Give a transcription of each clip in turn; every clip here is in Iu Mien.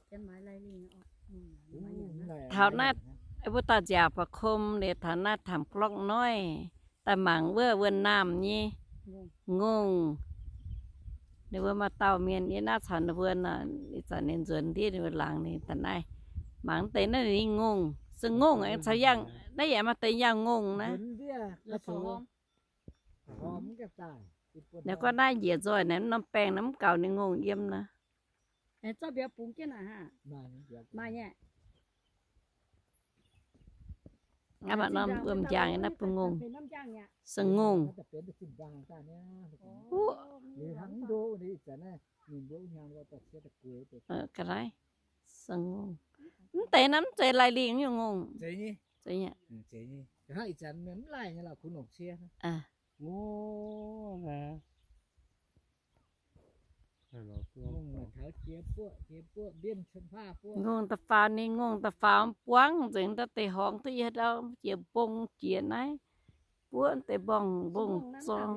Taux naaiv mbuo dauh nziaauc ba'kom liuz, taux naaiv Tamx Glorqv Noiv daaih mangc wuov wuonh naamh nyei ngongh. Ninh mbuo maaih dauh mienh yie naaiv caux ninh mbuo nor, ih zanc ninh nzuonx ndiev ninh mbuo laangz ninh daaih naaiv mangc deix naaiv ninh nyei ngongh. Se ngongh aengx caux yangh, naaiv yaac maaih deix yangh ngongh naaiv. Naaiv gorngv naaiv njiec nzoih naaiv norm baengh naaiv mv gaux ninh ngongh yiem nor. Aav, maaih norm wuom-njang naaiv bun ngongh, se ngongh. Ga'naaiv, se ngongh. Mv deix naaiv mv zeiz lai lingh nyungc ngongh. Zeiz nyei. Ngongh da'faaux, ninh ngongh da'faaux buangv nzengc ndau deix horngz duqv yie ndau jiex mbong jiex naaiv, buov deix mbong mbong zorng.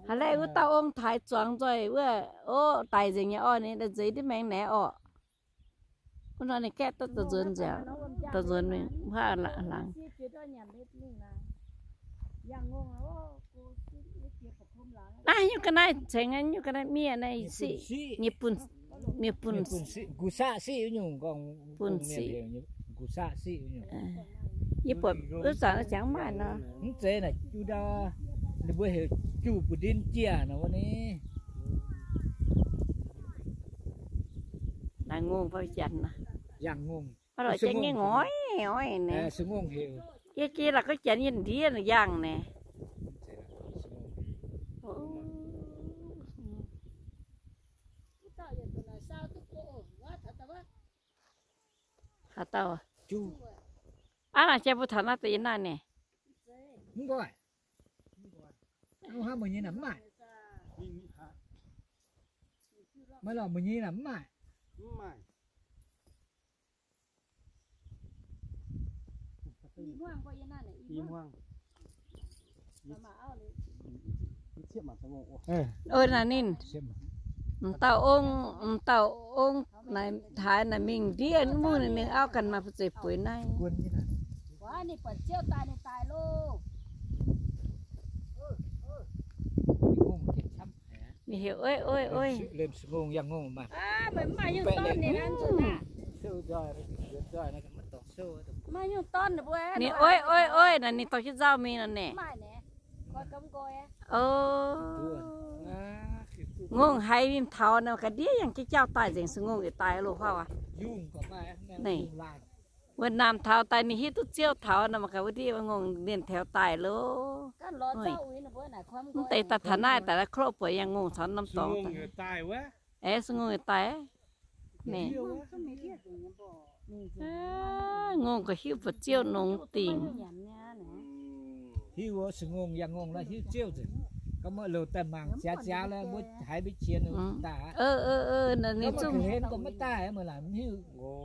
Haaix laih wuov dauh ong taaix zuangx nzoih wuov, o, daic nzengc nyei orqc, ninh nzeix duqv maengx naaiv orqc. Wuov nor ninh gaeqv duqv da'nzuonx nziaauc, da'nzuonx mingh huaav laangz. Naaiv nyungc ga'naaiv cengx, nyungc ga'naaiv miev naaiv siqv, nyei bunh, nyei bunh, bunh siqv. Yie buatc wuov zanc ziangx maaih nor. Mv zeiz naaic juv ndau, ninh mbuo heuc juv bu'ndin jiex nor wuov ni. Naaiv ngongh fai janx naaiv? Yangh ngongh. Aa, lorqc, janx nyei ngoiv oix naaiv. Yie geh la'guaih janx yie ndiev yangh naaiv. Haaix dauh? Aav, naaic jiex mbuo taux naaiv deix yie naaiv naaic. Mv maaih. Maiv lorqc, mbuo nyei naaic mv maaih. Ov, naaic ninh m'dauh ong, m'dauh ong naaic haaix naaic mingh ndiev mv mungh ninh auv ganh maaih fu'zeiv bueix naaiv. Ninh heuc, oiv, oiv, oiv. Ninh oiv, oiv, oiv, naaic ninh dorh jienv nzauh mingh nor naaic. O, ngongh haiz mingh taux nor, ga'ndiev yangh jienv jauv daaih nzengc, se ngongh yietc daaih loh huauv aqv. Naaic, wuov naamh taux daaih ninh hiuv duqv ziouv taux nor, mangc gaax wuov ndiev ngongh mienh taux daaih loh. Mv deix daaih taux naaiv daaih, naaiv klo buatc yangh ngongh caux norm dorngx. Aeqv, se ngongh yietc daaih. Naaic, ngongh ga'hiuv buatc ziouv nongx dingc. Hiuv se ngongh yangh ngongh la'hiuv ziouv nzengc. Gorngv maiv loz daaih mangc ziaax ziaax la'buo haiz mbuo qiex daaih. Ninh zungv hlen gorngv maiv daaih, maiv laaix mv hiuv,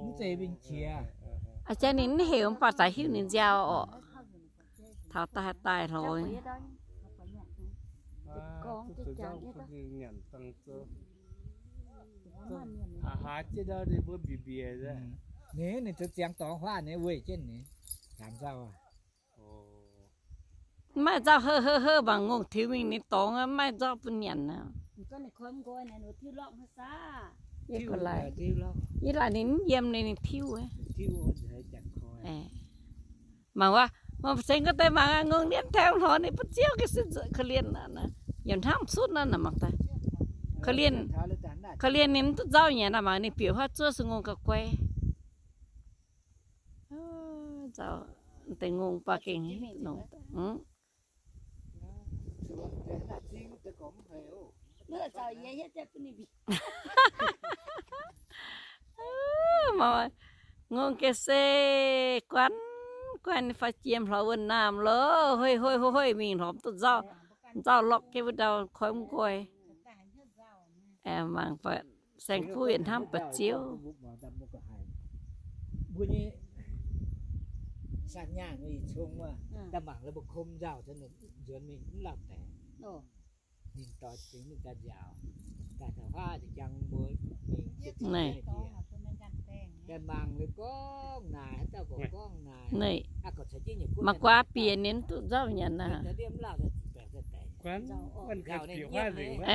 mv zeiz mingh qiex. A'jang ninh mv heuc mv baac zaaix hiuv ninh nziaaux orqc. Taux daaih haih daaih hlorx. Ninh, ninh zoux ziangx dorngx huaav ninh weih jienv ninh, nzaamc nzauh. Mv maaih nzauh, heu heu heu, mangc ngongh tiux mingh ninh dorngx, mv maaih nzauh bun nyanc aqv. Yie laaic ninh mv yiem ninh, ninh tiuv. Mangc wuov, mangc cingx gorngv deix mangc aqv, ngongh nienv taux hlorx ninh butv ziouv ga'sie korv-lienh, yietc hnamv cutv naaiv mangc daaih. Korv-lienh, korv-lienh ninh mv duqv nzauh nyanc naaic, mangc ninh bieqc huaav zuov se ngongh ga'guai. Nzauh, deix ngongh baac gengh nongc. Ngongh ga'sie guanh guanh fai jiem hlorx wuonh naamh loh, hoiv hoiv hoiv hoiv mingh hlorx duqv nzauh, nzauh lorqc jienv wuov ndau koiv mv nqoi. Mangc buatc saeng-kuv yietc hnamv buatc Ziouv. Naaiv, maaih guaav bieqc ninh mv duqv nzauh nyanc naaic.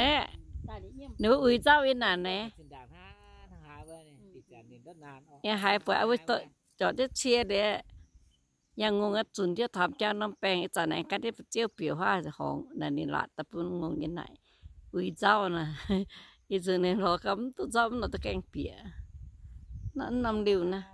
Aeqv, ninh mbuo uix nzauh yie naaic naaiv. Yie haiz buatc wuov, zorc jienv cie liuz, yangh ngongh aqv, zunc jienv taux jaa norm baengh, ih zanc naaic gan jienv fu'jueiv bieqc huaav horngz naaic, ninh laatc daaih bun ngongh nyei naaic uix nzauh naaic. Ih zanc ninh lorz gau mv duqv nzauh, mv nor da'gaengh bieqc. Naaiv norm liuh naaiv.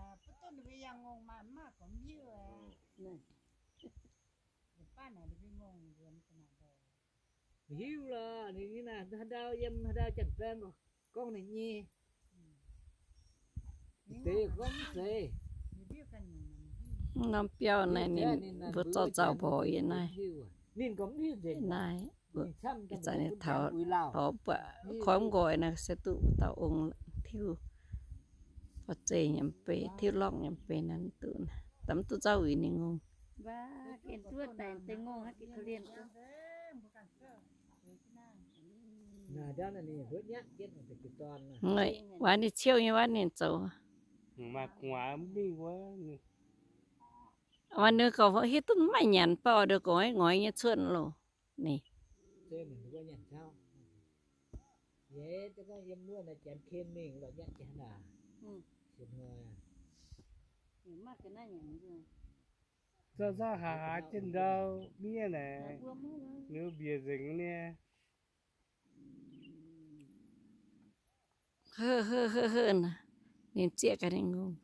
Hiuv lorqc, ninh nyei naaic haaix ndau yiem haaix ndau janx-baeng gorngv ninh nyei. Deix gorngv mv zeiz. Norm biauv naaiv ninh mbuo zorqv nzauh mborqc yie naaiv. Naaiv, ih zanc ninh taux lorz buatc koiv nqoi naaiv se duqv dauh ong tiuv, fa'zeiv nyiemc beiv, tiuv lorngv nyiemc beiv naaiv duqv, da'mv duqv nzauh uix ninh ngongh. Wuov ninh ciouv nyei wuov ninh zoux. Wuov ninh gorngv hiuv duqv maiv nyanc, baac oix nduov gorngv ngoix nyei cuotv loh. Ninh zorqv zorqv haaix haaix jienv ndau miev naaic, ninh mbiec nzengc nyei. Ninh zieqv gaax ninh ngongh.